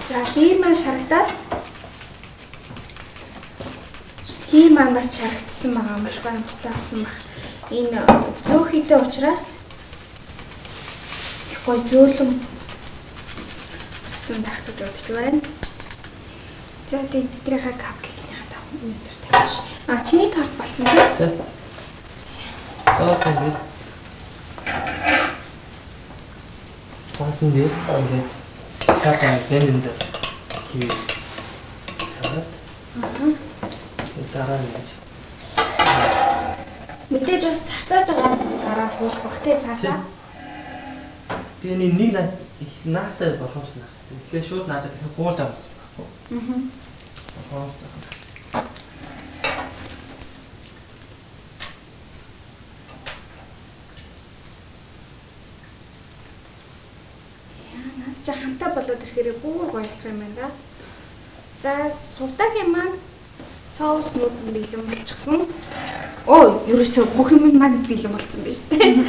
За лим маань шарагдаад лим маань бас шарагдсан байгаа, маш гоё амттай болсон баг. Энэ зөөхийтэй учраас их гоё зөөлөн болсон байх гэж бодож байна. За тэгээд тэднийхээ капкейкний хадаа өндөр тавьчих. А чиний торт болсон тийм? За. Одоо цаасан дээр ингээд шоколад янз янз хийв. Дараа нь ингэж. Мэдээж бас царцааж байгаа дараа хуулах бах те цаасаа. Тэгээ нэг наатай боломж наа. Тэгэхээр шууд наажаад хуулж авсан байхгүй. Боломжтой. За хамтаа болоод ирэхээр бүр гоё болох юм байна да. За сувдагийн маань соуснууд нь бэлэн болчихсон. Оо, ерөөсөө бүх юм маань бэлэн болсон биз дээ.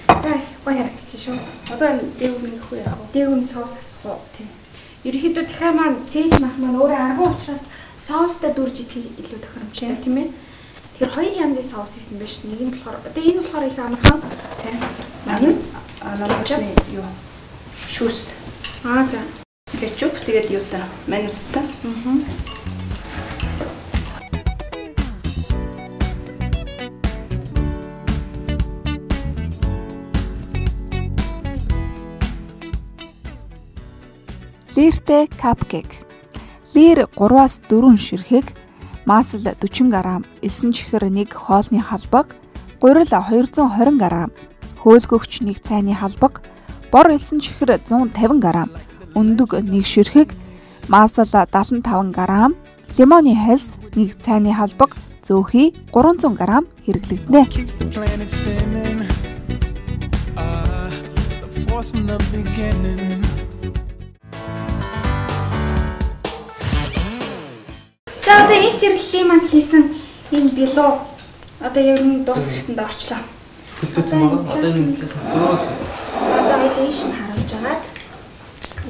За их гоё харагдчих шүү. Одоо энэ дээгүүр нэгэх үү яах вэ? Дээгүүр соус асах уу? Тийм. Ерөнхийдөө дахиад маань цээж мах маань өөрөө арган учраас соустай дүрж идэх илүү тохиромжтой тийм ээ. Тэгэхээр хоёр янзын соус хийсэн байж. Нэг нь болохоор одоо энэ болохоор их амархан. Тийм. Манюц, ананасны юу? Шүүс. Аа за. Кетчуп тэгээд юутай? Манюцтай. Лийртэй капкейк. Лийр 3-аас 4 ширхэг, маасал 40 г, элсэн чихэр 1 хоолны халбаг, гурил 220 г, хөөлгөгч 1 цайны халбаг, бор элсэн чихэр 150 г, өндөг 1 ширхэг, маасал 75 г, лимоны хальс 1 цайны халбаг, зөөхий 300 г хэрэглэгдэнэ. За одоо их гэрлэлийн маань хийсэн энэ билүү одоо яг нь дуусах шатанд орчлоо. Хөлтөцсөн байгаа. Одоо энэ билээс зөөл. За одоо хоёлаа ийш нь харуулж агаад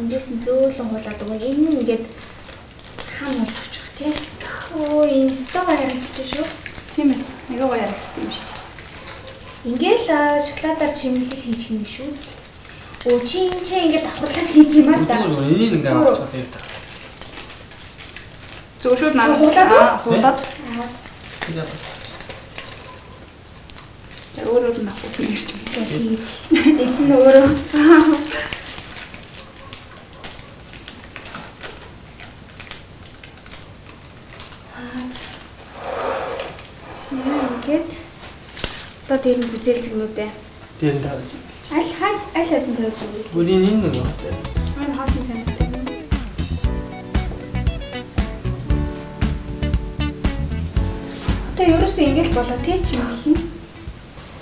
эндээс нь зөөлөн хуулаад өгнө. Энэ нь ингээд хам болж очих тий. Оо ийм өстой гоё харагдчих шүү. Тийм ээ. Нэг гоё харагдсан юм шүү дээ. Ингээл шоколадаар чимэглэл хийж юм шүү. Өө чи энэ чи ингээд давхарлаад хийж юм аа та. Энийг ингээд авчих юм та. Зүгээр шууд нанаас хуулаад. За өөрөөр нь авах юм ирч юм. Эцэн өөрөө. За ингээд одоо дээр нь гүзэл зэгнүүдээ. Дээр нь тавьж. Аль аль хавьд тавьж өгье. Бүрийн энэ нэг явуулж. Энэ хоолны сайн. Тэгээ ерөөсөө ингээл болоо тий чимэх юм.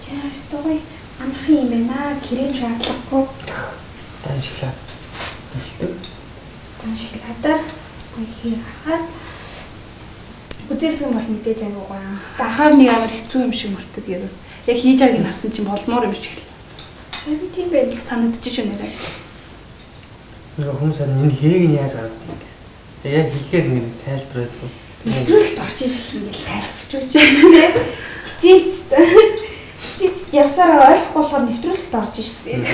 За өстой амархан юм байна. Крем шаардлагагүй. Дан шоколад. Хэлдэг. Дан шоколадаар гоё хий гаргаад үзэл зэн бол мэдээж аягүй гоё. Дарахаар нэг амар хэцүү юм шиг мөртөө тэгээд бас яг хийж байгааг нь харсан чинь болмоор юм шиг л. Харин тийм байна. Санагдчих шүү нэрээ. Нэг хүмүүс энэ хээг нь яаж гаргадаг юм бэ? Тэгээ яг хэлгээд ингэ тайлбарлаж. Нэвтрүүлэлт орж ирэл ингээл тайлбарч тий. Эцэст явсараа ойлгохгүй болохоор нэвтрүүлэлт орж штэ.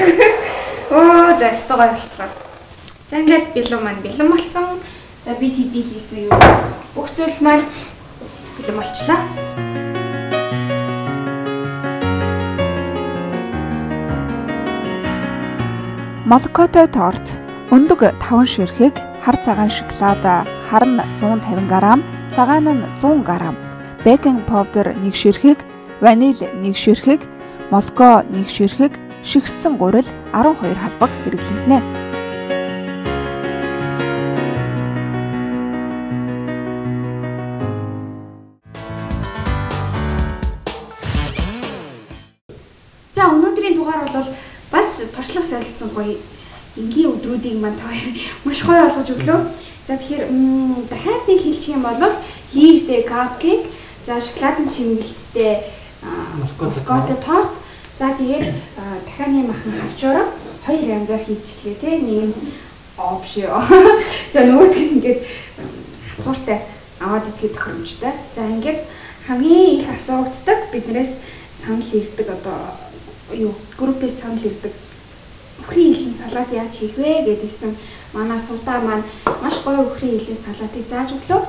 Оо за өстой гоё болчихлоо. За ингээд бэлэн маань бэлэн болцсон. За би тэдний хийсэн юу бүх зүйл маань бэлэн болчлаа. Молокотой торт. Өндөг 5 ширхэг, хар цагаан шоколад хар нь 150 г, цагаан нь 100 г, бейкинг паудер 1 ширхэг, ваниль 1 ширхэг, молоко 1 ширхэг, шигссэн гурил 12 халбаг хэрэглэгдэнэ. За өнөөдрийн дугаар бол бас туршлага солилцсон гоё энгийн өдрүүдийг маань та маш гоё олгож өглөө. За тэгэхээр дахиад нэг хэлчих юм бол лийртэй капкейк, за шоколадын чимэглэлттэй молокотой торт, за тэгээд дахианы махан хавчуураа хоёр янзаар хийчихлээ тий. Нэг нь Биш ээ. За нөгөөх нь ингээд хатгууртай аваад идэхэд тохиромжтой. За ингээд хамгийн их асуугддаг биднээс санал ирдэг одоо юу группээс санал ирдэг үхрийн элэн салат яаж хийх вэ гэдгийгсэн манай сувдаа маань маш гоё үхрийн элэн салатыг зааж өглөө.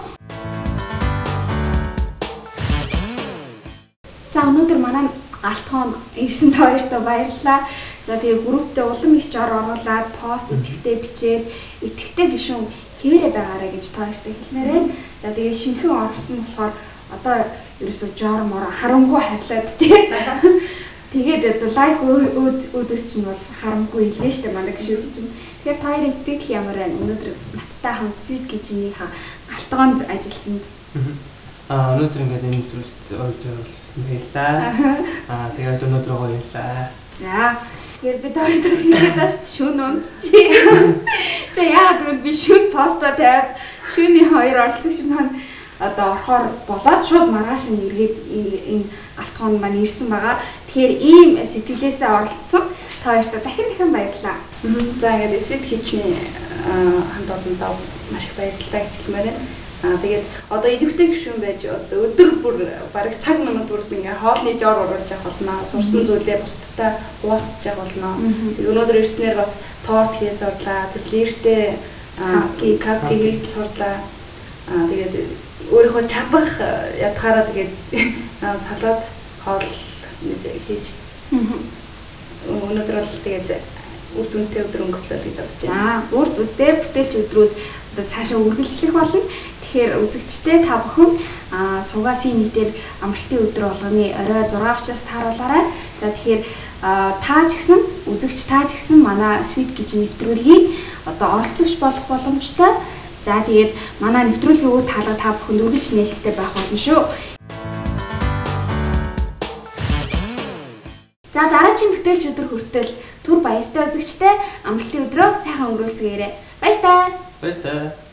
За өнөөдөр манай галтгоонд ирсэн та хоёртоо баярлалаа. За тэгээ групптэй улам их жор оруулаад пост идэвхтэй бичээд идэвхтэй гишүүн хэвээрээ байгаарэ гэж та хоёртой хэлмээр байна. За тэгээ шинэхэн орсон болохоор одоо ерөөсөө жор мор харамгүй хайрлаад тий. Тэгээд одоо лайк өөдөөс чинь бол харамгүй илээ штэ манай гишүүд чинь. Тэгэхээр та хоёрын сэтгэл ямар байна? Өнөөдөр надтай хамт Sweet Kitchen-ийнхаа галтгоонд ажилласанд. Өнөөдөр ингээд энэ нэвтрүүлэгт орж оролцсон баярлалаа. Тэгээд өнөөдөр гоё баярлалаа. За тэгэхээр бид хоёр төс ингээд байна шүү дээ шүн унд чи. За яагаад гэвэл би шүн посто тавиад шүний хоёр оролцогч маань одоо орохоор болоод шууд маргааш нь эргээд энэ галтгоонд маань ирсэн байгаа. Тэгэхээр ийм сэтгэлээсээ оролцсон та хоёртоо дахин дахин баярлалаа. За ингээд Sweet Kitchen хамт олондоо маш их баярлалаа гэж хэлмээр байна. Тэгээд одоо идэвхтэй гишүүн байж одоо өдөр бүр бараг цаг минут бүрд ингээ хоолны жор оруулж явах болно. Сурсан зүйлээ бусдтай хуваалцаж явах болно. Тэгээд өнөөдөр ирснээр бас торт хийж сурлаа. Тэр лиртэй капкейк хийж сурлаа. Тэгээд өөрийнхөө чадах ядахаараа тэгээд салат хоол хийж өнөөдөр бол тэгээд үр дүнтэй өдөр өнгөртлөө гэж бодож байна. За, үр дүнтэй бүтээлч өдрүүд одоо цаашаа үргэлжлэх болно. Тэгэхээр үзэгчдээ та бүхэн сувгасын нийтээр амралтын өдөр болгоны орой 6:30-аас тааруулаарай. За тэгэхээр та ч гэсэн үзэгч та ч гэсэн манай Sweet Kitchen нэвтрүүлгийн одоо оролцогч болох боломжтой. За тэгээд манай нэвтрүүлгийн үр таалга та бүхэнд үргэлж нээлттэй байх болно шүү. За дараагийн бүтээлч өдөр хүртэл түр баяртай үзэгчдээ амралтын өдрөө сайхан өнгөрүүлцгээрэй. Баяр таа. Баяр таа.